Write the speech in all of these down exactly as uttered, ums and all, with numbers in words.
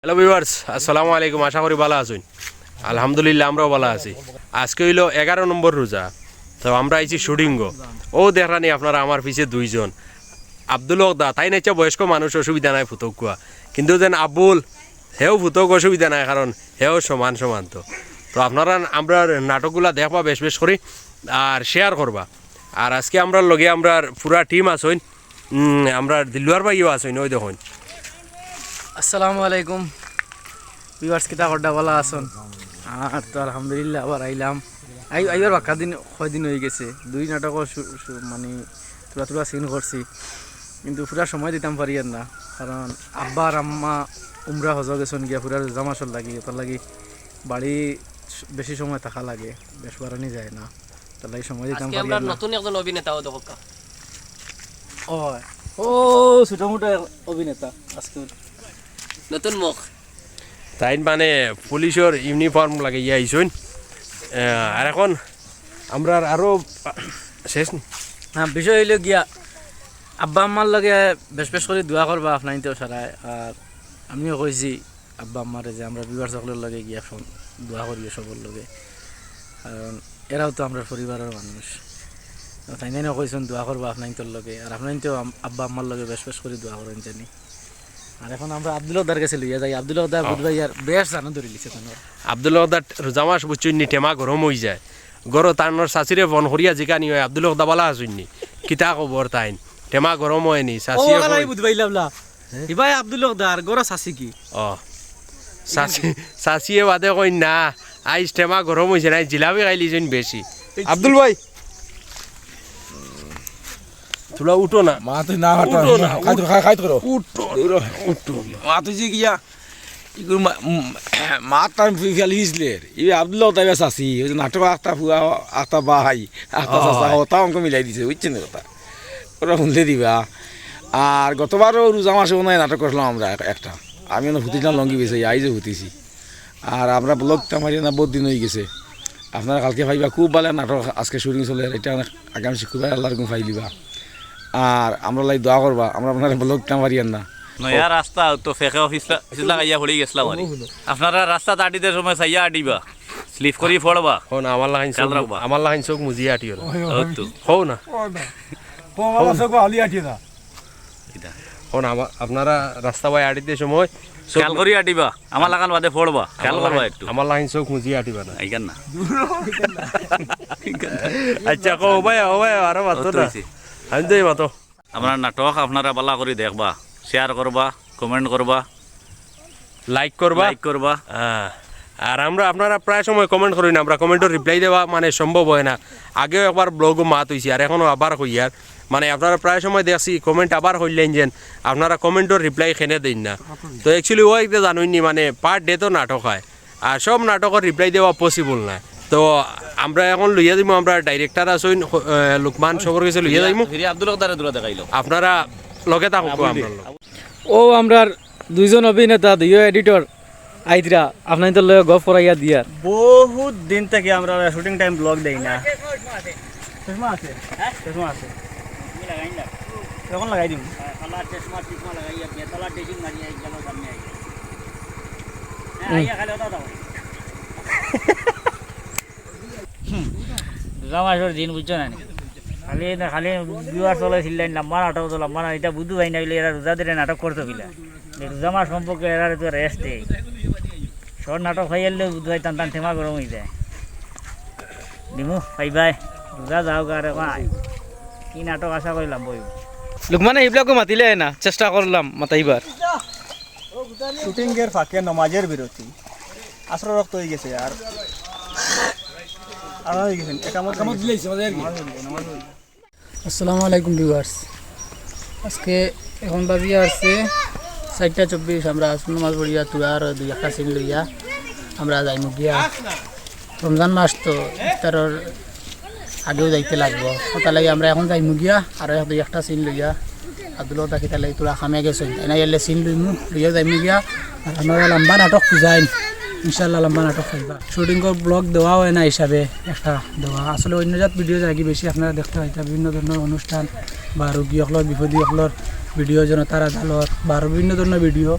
Hello viewers, আসসালামু আলাইকুম। আশা করি ভালা আছইন। আলহামদুলিল্লাহ, আমরাও ভালা আছি। আজকে অইলো এগারো নম্বর রোজা, তো আমরা আইছি শুটিংও। অউ দেখরানি আপনারা আমার পিছে দুইজন, আব্দুল হক দা, তাইন আইচ্ছা বয়স্ক মানুষ, অসুবিধা নাই, ফুতকুয়া, কিন্তু যেন আবুল, হেও ফুতক, অসুবিধা নাই, কারণ হেও সমান সমান। তো তো আপনারা আমরার নাটকগুলা দেখবা বেশ বেশ করি, আর শেয়ার করবা। আর আজকে আমরার লগে আমরার পুরা টিম আছইন, উম, আমরার দিলওয়ার ভাইও আছইন, অউ দেখইন। আসসালামু আলাইকুম। ভিউয়ার্স, কিতা কররা, ভালা আছইন? আর তো আলহামদুলিল্লাহ, আবার আইলাম। আই-, আইবার বাক্কা দিন, কয়দিন অইগেছে, দুই নাটকও শু-, শু-, মানে থুড়া থুড়া সিন করছি, কিন্তু পুরা সময় দিতাম পারিয়ার না, কারণ আব্বা আর আম্মা উমরা হজো গেছইন গিয়া পুরা রোজা মাসর লাগি, অতার লাগি বাড়ি বেশি সময় থাকা লাগে, বেশ বারানি যায় না, অতার লাগি সময় দিতাম আজকে আমরার পারিয়ার না। নতুন একজন অভিনেতা, অউ দেখউক্কা। অয়, অউ ছোটমোটো এক অভিনেতা আজকে। নতুন মুখ। তাইন মানে পুলিশর ইউনিফর্ম লাগাইয়া আইছইন। আহ, আর এখন আমরার আরো, আহ, শেষ নি? না, বিষয় অইলো গিয়া, আব্বা আম্মার লগে বেশ বেশ করি দোয়া করবা আপনাইনতে সারায়। আর আমিও কইছি আব্বা আম্মারে যে আমরা ভিউয়ার্স অকলর লগে গিয়া ফোন দোয়া করিও সবর লগে, কারণ এরাও তো আমরার পরিবারর মানুষ। তো তাইন তাইনও কইছইন দোয়া করবা আপনাইনতর লগে, আর আপনাইনতেও আম-, আব্বা আম্মার লগে বেশ বেশ করি দোয়া করইন জানি। আর এখন আমরা আব্দুল হকদার গেছে লইয়া যাই। আব্দুল হকদার বুধ ভাই আর বেশ জানো ধরিলিছে তানর। আব্দুল হকদার রোজা মাস বুঝছইন নি, টেমা গরম অইযায়। গরো তানর চাচিরে ফোন করিয়া জিকানি অয়, "আব্দুল হকদা ভালা আছইন নি? কিতা খবর তাইন? টেমা গরম অয়নি?" ও, চাচিয়ে ওখানে কয়, আমি বুধ ভাই লাভলা। হ্যাঁ? ইবাই আব্দুল হকদার, গরো চাচি কি? ও। চাচি, চাচিয়ে বাদে কইন না, "আইজ টেমা গরম অইছে না, আইজ জিলাপি খাইলিছইন বেশি।" আব্দুল ভাই, থুড়া উঠো না। মা তুই না হাঁটো, উঠো না, খাই তো, খাই, খাই তো করো। উঠো, উঠো। মা তুই যে গিয়া, ইগুর মা, উম, মা তার ফি-, ফিয়ালি হিজলের। ই আব্দুল্লাহ তাই বেশ আছি। অউ যে নাটক আখতা ফুয়া, আখতা ভাই, আখতা চাচা, অয়। অতা অঙ্ক মিলাই দিছে, বুঝছইন নি কথা? অরা হুনলে দিবা। আর গতবারও রোজা মাসে মনে অয় নাটক করছিলাম আমরা এক-, একটা। আমি অনো হুতিছিলাম লঙ্গি বেচে, আইজও হুতিছি। আর আমরা ব্লগ দিতাম পারি না, বহুত দিন অইগেছে। আপনারা কালকে পাইবা, খুব ভালা নাটক আজকে শুটিং চলের, ইটা অনেক আগামী শুক্রবার আল্লাহর হুকুম পাইলিবা। আর আমরার লাগি দোয়া করবা, আমরা আপনারার ব্লগ দিতাম পারিয়ার না। নয়া রাস্তা তো ফেকেও ফিসলা, ফিসলা খাইয়া পড়ি গেছলা বাড়ি। আপনারা রাস্তাত আটিতে সময় চাইয়া আটিবা, স্লিপ করি পড়বা। হো না, আমার লাখান চউখ, খেয়াল রাখবা। আমার লাখান চউখ মুজিয়া আটিও না। অউ তো। হো না। ও না। ও বাবা, চউখ হালি আটিও না। ইটা। হো না, আমা-, আপনারা রাস্তা বায় আটিতে সময় চউখ খেয়াল করি আটিবা, আমার লাখান বাদে পড়বা, খেয়াল আমার করবা লাখান, একটু। আমার লাখান চউখ মুজিয়া আটিবা না। ইখান না। আইচ্ছা, কও ভাই, ও ভাই, আরো মাতো অত না। অইছে। আমি তো এই মাতো। আমরার নাটক আপনারা ভালা করি দেখবা, শেয়ার করবা, কমেন্ট করবা, লাইক করবা। লাইক করবা। হ্যাঁ। আর আমরা, আপনারা প্রায় সময় কমেন্ট করইন, আমরা কমেন্টর রিপ্লাই দেওয়া মানে সম্ভব অয় না। আগেও একবার ব্লগো মাত অইছে, আর এখনো আবার কইয়ার, মানে আপনারা প্রায় সময় দেখছি কমেন্ট আবার কইলেন যেন আপনারা কমেন্টর রিপ্লাই কেনে দেইন না। তো actually অউ একটা জানইন নি, মানে per day তো নাটক অয়, আর সব নাটকর রিপ্লাই দেওয়া পসিবল নায়। তো আমরা এখন লইয়া যাইমু, আমরা ডাইরেক্টর আছইন, হ-, এ, লুকমান সবর গেছে লইয়া যাইমু। ফিরে আব্দুল হকদারে দূরে দেখাইলো। আপনারা লগে থাকউক্কা আমরার লগে। অউ আমরার দুইজন অভিনেতা, দুইও এডিটর আইতরা, আপনাইনতর লগে গফ করাইয়া দিয়ার। বহুত দিন থাকি আমরা শুটিং টাইম ব্লগ দেই না। চশমা আছে? চশমা আছে। এখন লাগাই দিমু। কালার চশমা, চশমা লাগাইয়া, বেতালা ড্রেসিং মারিয়া, এই গেল সামনে আইয়া। হ্যাঁ, আইয়া খালি ওটা দাও। রোজা মাসর দিন বুঝছো না নি? খালি, খালি ভিউয়ার চলে চিল্লাইন, "লম্বা নাটক তো, লম্বা নাটক।" ইটা বুধু ভাই না অইলে এরা রোজা ধরে নাটক করতো কিলা? এই রোজা মাস সম্পর্কে এরারে তো রেস্ট দেই। শর্ট নাটক অইলে বুধু ভাই টান টান টেমা গরম অইযায়। দিমু, বাই বাই। রোজা যাও গা রে ভাই। কি নাটক আশা করি লম্বা অইবো। লুকমানে ইবলাকে মাতিলে না, চেষ্টা করলাম মাতাইবার। শুটিংয়ের ফাঁকে নমাজের বিরতি। আসর রক্ত অইগেছে আর। আর অইগেছে। একামত একামত অইগেছে। দিলাইছে, আমাদের আর কি। নমাজ অইগেছে, নমাজ অইগেছে। আসসালামু আলাইকুম ভিউয়ার্স, আজকে এখন বাজিয়া আছে চাইরটা চব্বিশ। আমরা আসর নমাজ পড়িয়া থুড়া আর দুই একটা সিন লইয়া আমরা যাইমু গিয়া। রমজান মাস তো ইফতারর আগেউ যাইতে লাগবো, অতার লাগি আমরা এখন যাইমু গিয়া আর এক দুই একটা সিন লইয়া। আব্দুল হক দা কিতা লাগি থুড়া কামে গেছইন, তাইন আইলে সিন লইমু, লইয়া যাইমু গিয়া। আর আপনারা লম্বা নাটক খুঁজাইন, ইনশাআল্লাহ লম্বা নাটক পাইবা। শুটিংর ব্লগ দেওয়া অয় না হিসাবে একটা দেওয়া। আসলে অইন্য জাত ভিডিও যায়গি বেশি, আপনারা দেখতে পাইতা বিভিন্ন ধরনর অনুষ্ঠান বা রুগী অকলর, বিপদী অকলর ভিডিও, জনতার আদালত বা আরো বিভিন্ন ধরনর ভিডিও।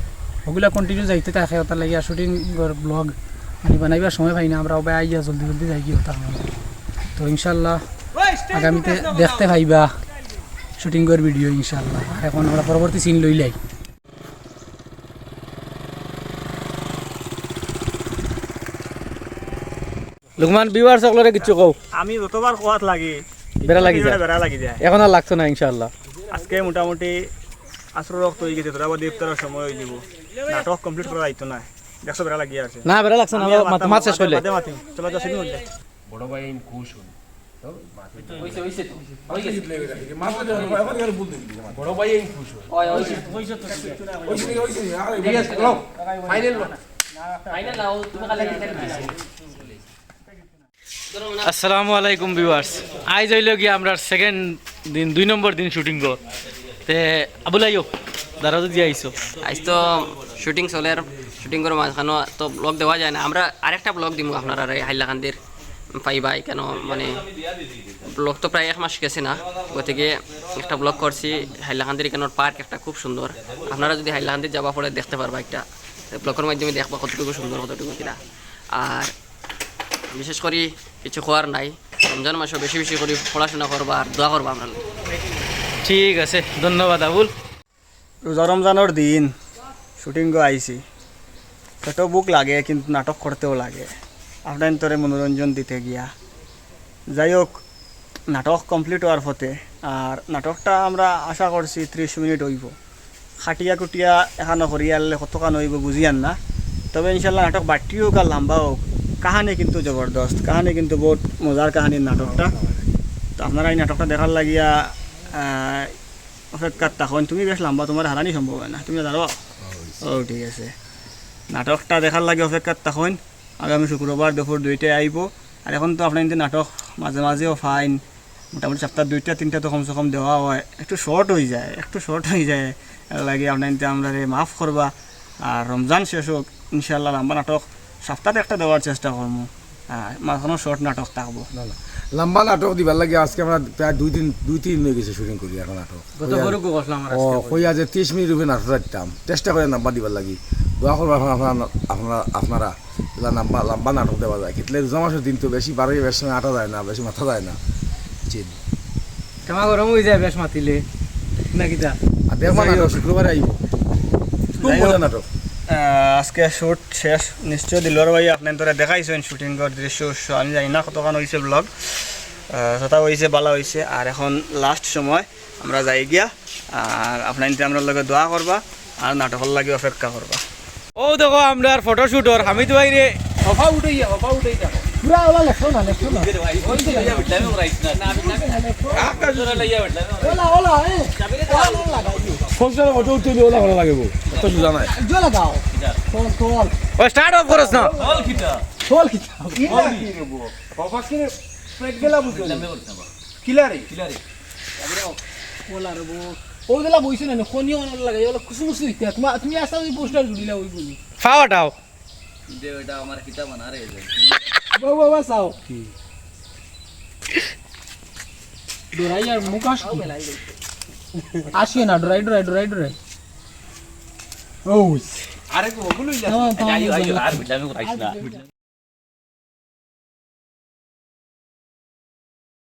ওগুলা কন্টিনিউ যাইতে থাকে, ওটার লাগি আর শুটিং ব্লগ মানে বানাইবার সময় পাই না আমরা, ওবায় আইয়া জলদি জলদি যাই গিয়া ওটার মানে। তো ইনশাল্লাহ আগামীতে দেখতে পাইবা শুটিংর ভিডিও ইনশাল্লাহ। আর এখন আমরা পরবর্তী সিন লইলাই। লুকমান, ভিউয়ার্স অকলরে কিচ্ছু কও। আমি যতবার কোয়াত লাগি, বেড়া লাগি যায়। বেড়া লাগি যায়। এখন আর লাগতো না ইনশাআল্লাহ। আজকে মোটামুটি আসর রক্ত হয়ে গেছে, তোরা বাদে ইফতারের সময় হয়ে দিব। নাটক কমপ্লিট করা যাইতো না, দেখছো বেড়া লাগিয়া আছে। না, বেড়া লাগছে না, আমি আর মাত-, মাতাম মাত না, শেষ করলে। বাদে মাতিম। চলো, যা শুরু করলে। বড় ভাই ইন খুশ হন। বড় ভাই ইন খুশ হন। ফাইনাল। আসসালামু আলাইকুম ভিউয়ার্স, আইজ অইলো গিয়া আমরার সেকেন্ড দিন, দুই নম্বর দিন শুটিং। তে আবুল আইয়ুব, দাঁড়া যদি আইছো। আইজ তো শুটিং চলের, শুটিংর মাঝখানো তো ব্লগ দেওয়া যায় না। আমরা আরেকটা ব্লগ দিমু আপনারারে হাইলাকান্দির, পাইবা কেন মানে ব্লগ তো প্রায় এক মাস গেছে না, গতিকে একটা ব্লগ করছি হাইলাকান্দির এখানোর পার্ক একটা খুব সুন্দর। আপনারা যদি হাইলাকান্দির যাবা পড়ে দেখতে পারবা একটা ব্লগর মাধ্যমে দেখবা কতটুকু সুন্দর, কতটুকু কিনা। আর বিশেষ করি কিছু কওয়ার নাই, রমজান মাসো বেশি বেশি করি পড়াশোনা করবা আর দোয়া করবা আমরার লাগি। ঠিক আছে, ধন্যবাদ আবুল। রোজা রমজানর দিন শুটিংও আইছি, পেটো ভুক লাগে কিন্তু নাটক করতেও লাগে, আপনাইনতরে মনোরঞ্জন দিতে গিয়া। যাই হোক, নাটক কমপ্লিট হওয়ার পথে। আর নাটকটা আমরা আশা করছি ত্রিশ মিনিট অইবো। খাটিয়া কুটিয়া এখানো করিয়া আনলে কতখান অইবো বুঝিয়ার না, তবে ইনশাল্লাহ নাটক বাট্টি হোক আর লাম্বা হোক, কাহানি কিন্তু জবরদস্ত, কাহানি কিন্তু বহুত মজার কাহানির নাটকটা। তো আপনারা এই নাটকটা দেখার লাগিয়া, আহ, অপেক্ষাত থাকইন। তুমি বেশ লাম্বা, তুমার হারানি সম্ভব অয় না, তুমি দাঁড়াও। ও, ঠিক আছে, নাটকটা দেখার লাগি অপেক্ষাত থাকইন। আগামী শুক্রবার দুপুর দুইটায় আইবো। আর এখন তো আপনাইনতে নাটক মাঝে মাঝেও পাইন, মোটামুটি সপ্তাহ দুইটা তিনটা তো কমসে কম দেওয়া অয়, একটু শর্ট অইযায়, একটু শর্ট অইযায়, এর লাগি আপনাইনতে আমরারে মাফ করবা। আর রমজান শেষ হোক, ইনশাল্লাহ লাম্বা নাটক সপ্তাহত একটা দেওয়ার চেষ্টা করমু। আর মাঝখানো শর্ট নাটক থাকবো। না, না, লাম্বা নাটক দিবার লাগি আজকে আমরা প্রায় দুই দিন, দুই তিন দিন অই গেছে শুটিং করি এখন নাটক। গত পরশু করলাম আমরা ও, আজকে। কইয়া যে ত্রিশ মিনিট উপরে নাটক রাখতাম, চেষ্টা করি লাম্বা দিবার লাগি। দোয়া করবা আপনারা, আপনারা, আপনারা, আপনারা, এলা লাম্বা, লাম্বা নাটক দেওয়া যায়। কিতলে রোজা মাসর দিন তো বেশি বাড়ি বেশ সময় আটা যায় না, বেশি মাথা যায় না। জি। ক্ষমা গরম অই যায় বেশ মাতিলে, না কিতা? আর দেখবা যাই নাটক হোক। শুক্রবারে আইবো। খুব যাই হোক। মজা নাটক। আহ, আজকে শুট শেষ। নিশ্চয় দিলর ভাই আপনাইনতরে দেখাইছইন শুটিংর দৃশ্য উৎস। আমি জানি না কতখান অইছে ব্লগ। আহ, কথা অইছে, বালা অইছে। আর এখন লাস্ট সময় আমরা যাই গিয়া। আর আপনাইনতে আমরার লগে দোয়া করবা, আর নাটকর লাগি অপেক্ষা করবা। ও দেখো, আমরার ফটোশুটর হামিদ ভাইরে। হবা উঠাইয়া, হবা উঠাই দেখো। পুরা ওলা লেখো না, লেখো না। ওলা, ওলা, এ। ওলা, ওলা লাগাও। ফোন ছাড়া ফটো উঠতে হইলে ওলা ভালো লাগে গো। এত সোজা নাই। জোরে লাগাও। Call, call. ও, স্টার্ট অফ করস না। কল কিতা? কল কিতা? হবা কিরে? পেট গেলা বুঝো। কিলারে? কিলারে? ওলা রে বো। ও দিলা বইছে না, কোনি অন লাগে, ওলা কুসু কুসু ইতা। তুমি, তুমি আস্তা ওই পোস্টার জুড়িলা ওই বলি। ফাও আটাও। দে বেটা, আমার কিতা বানা রে। বাবা, বাবা, চাও। কি? ডরাই আর মুখ আস। আসিয়ে না, ডরাই, ডরাই, ডরাই, ডরাই। ও। আরে, ওগুলোই না। হ্যাঁ, হ্যাঁ, আইও, আইও, হ্যাঁ। আর বিটলামি করাইস না।